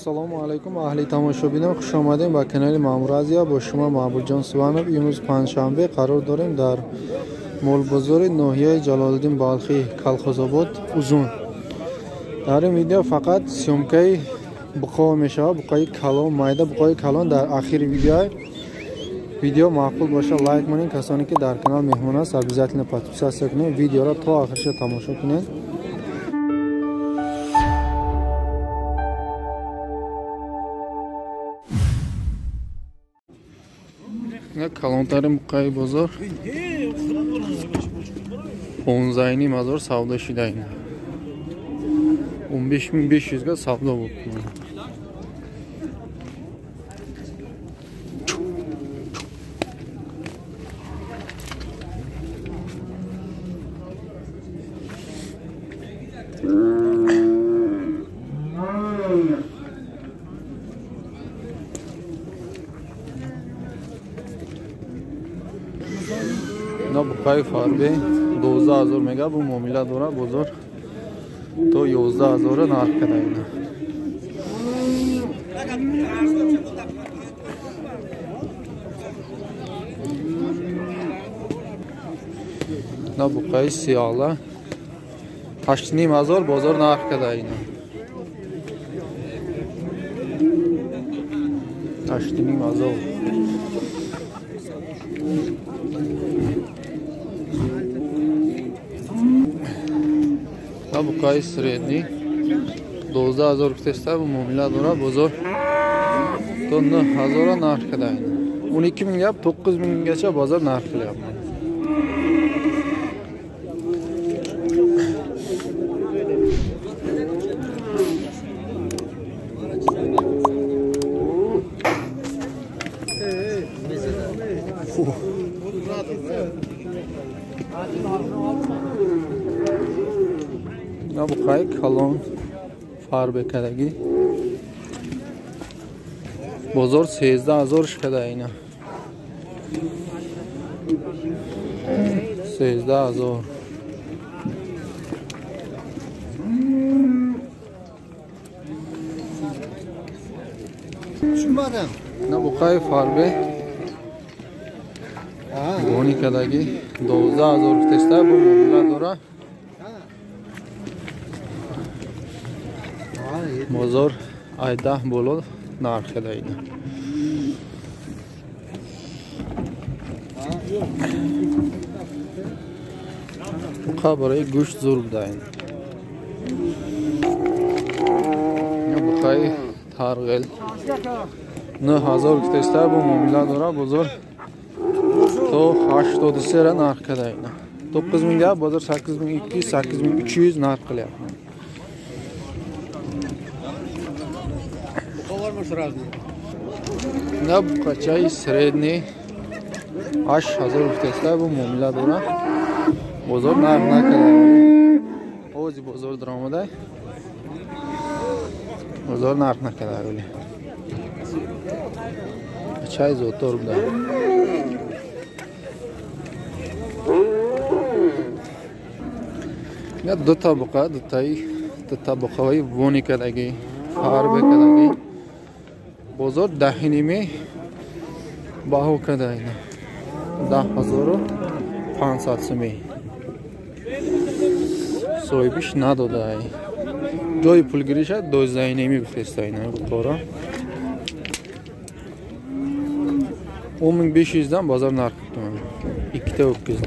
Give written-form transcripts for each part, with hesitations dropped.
Ассалому алайкум, аҳли тамошобинон, хуш омадем ба канали Маъмур Азия. Бо шумо Маъбудҷон Суванов. Имрӯз панҷшанбе қарор дорем дар молбозори ноҳияи Ҷалолиддин Балхӣ, Калхозобод, Узун. Дар ин видео фақат съёмкаи буқо мешавад, буқои калон, майда буқои калон дар ахири видео. Видео маъқул боша лайк монед, касоне ки дар канал меҳмон аст обязательно подписаться кунед, видеоро то охирша тамошо кунед. Калонтарин буқаи бозор 15,5 ҳазор савдо шуда, ин 15 500 га савдо буд. Ина буқаи фарбе 12 ҳазор мега, бу муомила дора, бозор то 11 ҳазора нарх када ина. Ина буқаи сиёла 8,5 ҳазор бозор нарх када ина. 8,5 ҳазор. Буқаи средний 12 ҳазор гуфтеста, бу муомила дора, бозор то 9 ҳазора нарх када ина. 12 мing gap 9 minggacha bozor narx qilyapti. Буқаи калон фарбекадагӣ бозор 13 ҳазор шкада ина. 13 ҳазор. Tushunmadim. Ина буқаи фарбе гони кадагӣ 12 ҳазор гуфтеста, бу муомила дора. Бозор ай 10 боло нарх када ина. Буқа барои гӯшт зур буда ина. Буқаи тарғел 9 ҳазор гуфтеста, бу муомила дора, бозор то 83 ра нарх када ина. 9 mingga bozor 8200, 8300 narx qilyapti. На буқачаи средний 8 ҳазор гуфтеста, бу муомила дора, бозор нарх накарда. Ози бозор даромада, бозор нарх накарда. Вале чай зотор буда. Я дута буқа, дутаи дута буқаи вони кадаги, фарбе кадаги. Бозор 10,5 баҳо када ина. 10 500 сумӣ. Соҳибиш надода. Ҷои пулгириша 12,5 гуфтеста ина буқора. 10 500 dan bozor narx qilibdi. Ikkita o'tkiz.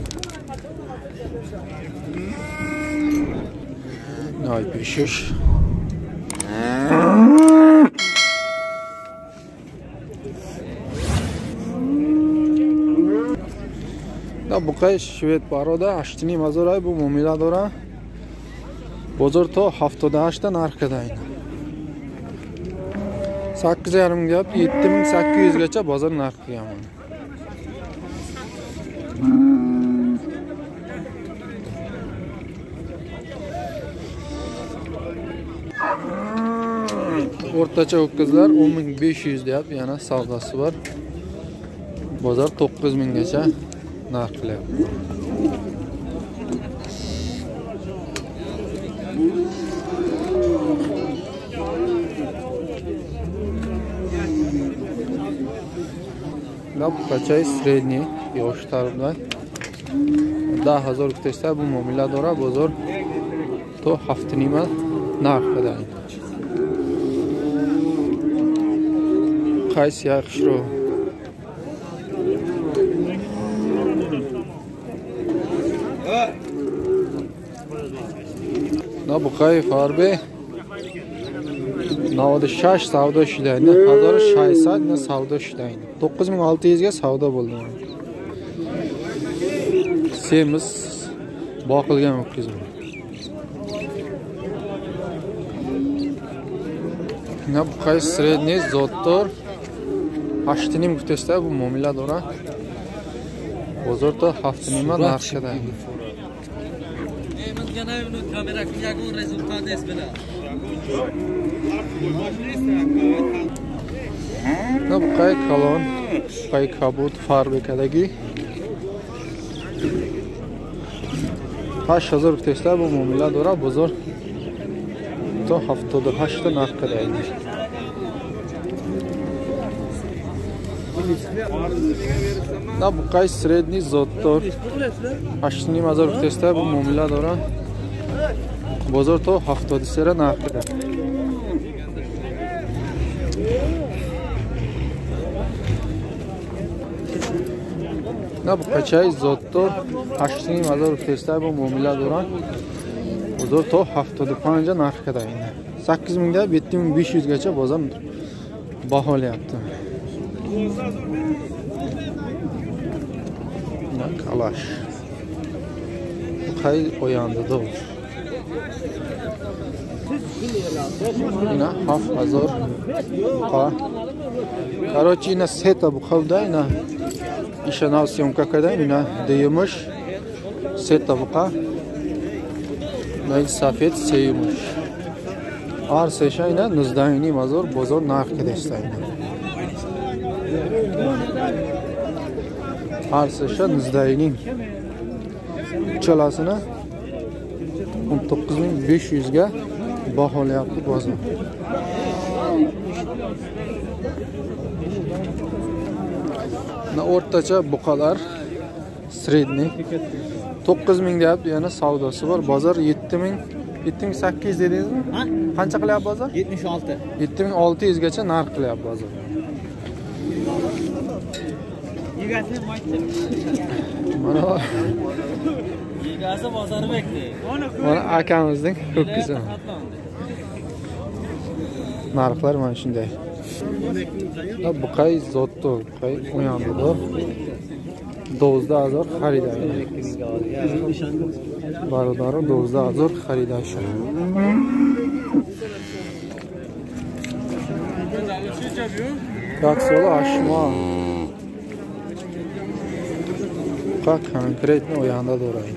Ay peshish. Буқаи швед парода 8,5 ҳазор ай, бу муомила дора, бозор то 78 та нарх када ина. 8,5 gap 7800 gacha bozor narx qilgan. O'rtacha o'tkazlar 10 500 deyapti, yana savdosi bor. Bozor 9 minggacha narx qilyapti. Buqachay средний yoshtar bilan 10,000 гуфтеста бу муомила дора, бозор то 7.5 нарх када. Қайси яхширо на буқаи фарбе 96 savdo shudaydi, 1600 na savdo shudaydi. 9600 ga savdo bo'ldi. Semiz boqilgan ho'kiz. Na buqay средний zotdor 8.5 гуфтеста бу муомила дора. Бозор то 7.5 нарх шуда. На буқаи калон, буқаи кабуд фарбекадаги 8000 гуфтеста бу муомила дора, бозор то 78 нарх кадаиди. На буқаи средний зотдор 8500 гуфтеста бу муомила дора, бозор то 73 нарх када. На буқачаи зотдор 8500 гуфтеста бу муомила дора, бозор то 75 нарх када. 8000 da 7500 gacha bozor baholayapti. Na kalash. Buqay oyandador. Ина 7000 buqa. Короче, ина сета buqa буда, ина иша нав съёмка кардем, ина дуюмаш сета buqa. Ина сафед сеюмаш. Ҳар сеша ина 19,5 ҳазор бозор нарх кидаста ина. Ҳар сеша 19,5. Uchalasini 19500 ga baholayapti bozor. Na o'rtacha buqalar средний 9000 deyapti, yana savdosi bor. Bozor 7000, 7800 dedingizmi? Qancha qilyapti bozor? 76. 7600 gacha narx qilyapti bozor. Mana egasi Bozorbekdi. Mana akamizning ho'kizi. Narxlar mana shunday. Buqay zotdor, buqay o'yandidor. 12000 xarida. Barodari 12000 xarida shu. Як сола 8 моҳ. Buqa конкретно оянда дорад.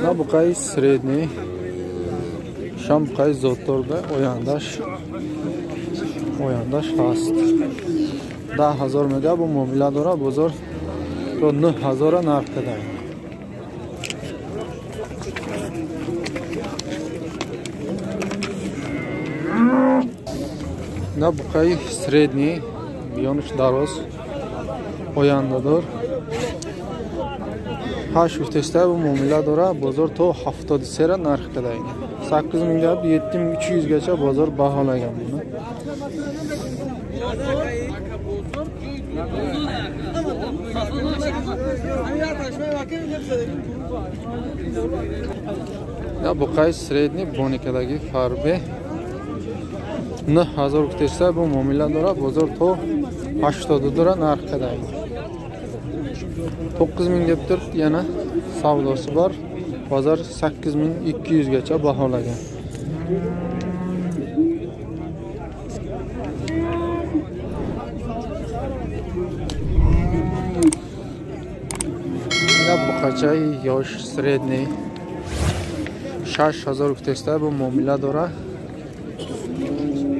На буқаи средний, шам буқаи зотдорда ояндаш ҳаст. 10000 мега бу муомила дора, бозор то 9000 нарх када. На буқаи средний, миёнаш дароз, ояндадор. 8 гуфтеста бу муомила дора, бозор то 73 нарх када. 8000 ga 7300 gacha bozor baholagan buni. Ya buqay средний bonikadagi farbe 9000 гуфтеста бу муомила дора, бозор то 82 нарх када. 9000 deb turibdi, yana savdosi bor. Bozor 8200 gacha baholagan. Ya buqachay yosh средний 6000 гуфтеста бу муомила дора,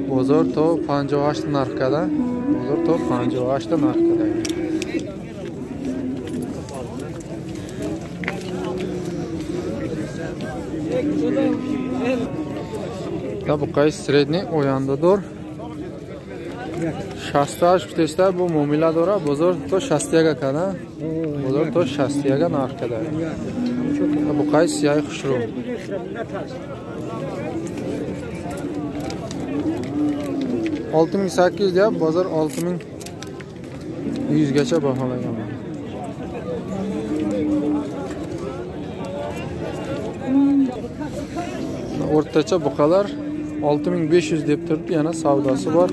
бозор то 58 нарх када, бозор то 58 нарх када. Buqay средний ояндадор 68 гуфтеста бо муомила дора, бозор то 61 када, бозор то 61 нарх када. Буқай сияи хушрӯ. 6800 deyapti, bozor 6100 gacha baholagan. O'rtacha buqalar 6500 deb turibdi, yana savdosi bor.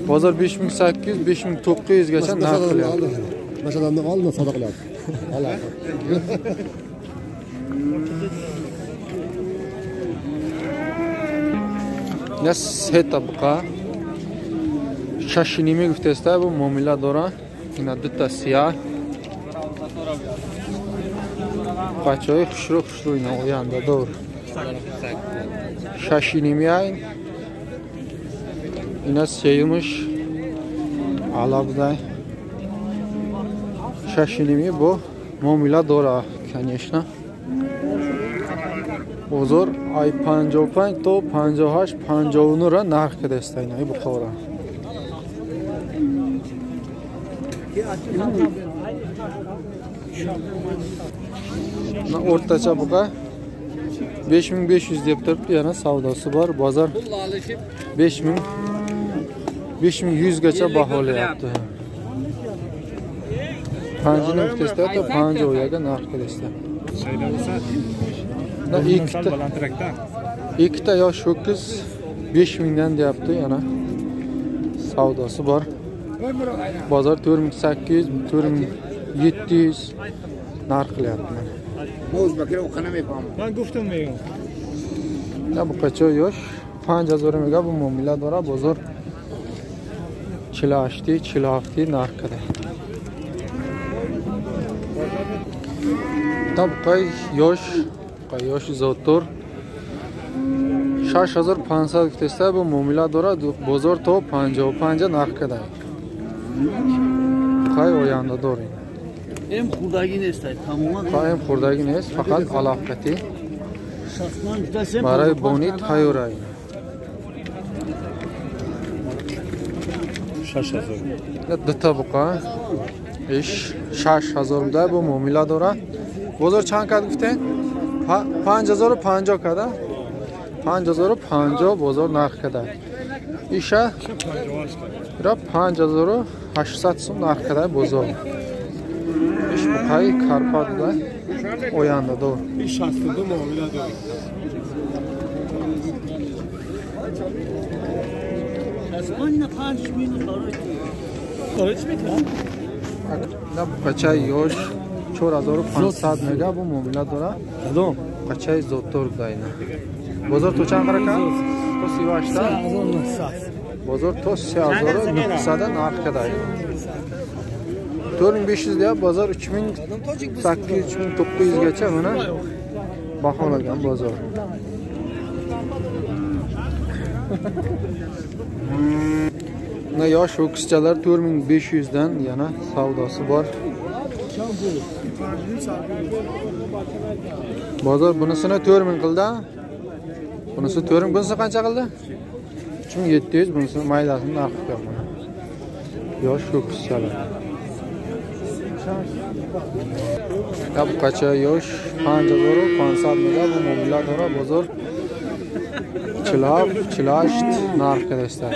Bozor 5800, 5900 gacha narx qilyapti. Masalan, olma sadoqlar. Ola. Ya seta buqa 6.5 guftesta bu muomila dora. Ina duta siyah. Бачаҳои хушрӯ хушрӯ ина ояндадор. 6.5 ай. Ина сеюмаш ала будай. 6.5 бо муомила дора, конечно. Бозор ай 55 то 58, 59 ра нарх кадаста ина и Бухора. O'rtacha buqa 5500 deb turibdi, yana savdosi bor. Bozor 5000 5100 gacha baholayapti. 5 guftesta to 5 ga narx qilishdi. Ikkita yosh ho'kiz 5000 dan deyapti, yana savdosi bor. Bozor 4800, 4700 narx qilyapti. Man guftum megam. Ya buqacha yosh 5000 mega bu muomila dora, bozor 48, 47 narx qiladi. Buqay yosh, buqay yosh zotor 6500 guftesta bu muomila dora, bozor to 55 narx qiladi. Buqay oyanda dori. Hem xurdagi neст, тамоман. Hem xurdagi neст, faqat alafqati. Барои бонӣ тайёр ай. 6000. Дута буқа. Иш 6000 да бу муомила дора. Бозор чанд кад гуфтен? 5050 када. 5050 бозор нарх када. Иша ра 5800 сум нарх када бозор. Иш буқаи карпа буда оянда дор. 62 муомила дор. На буқачаи ёш 4500 мега бу муомила дора. Кадом? Буқачаи зотдор буда ина. Бозор то чанд қарака? То 38. Бозор то 3900 нарх када. 4500 deyapti, bozor 3800, 3900 gacha mana baholagan bozor. Mana yosh ho'kizchalar 4500 dan yana savdosi bor. Bozor bunisini 4000 qildi. Bunisi 4000, bunisi qancha qildi? 3700, bunisini maydasini narxi yo'q mana. Yosh ho'kizchalar. Ya buqacha yosh 5500 mega bu muomila dora, bozor 47, 48 narx qilishdi.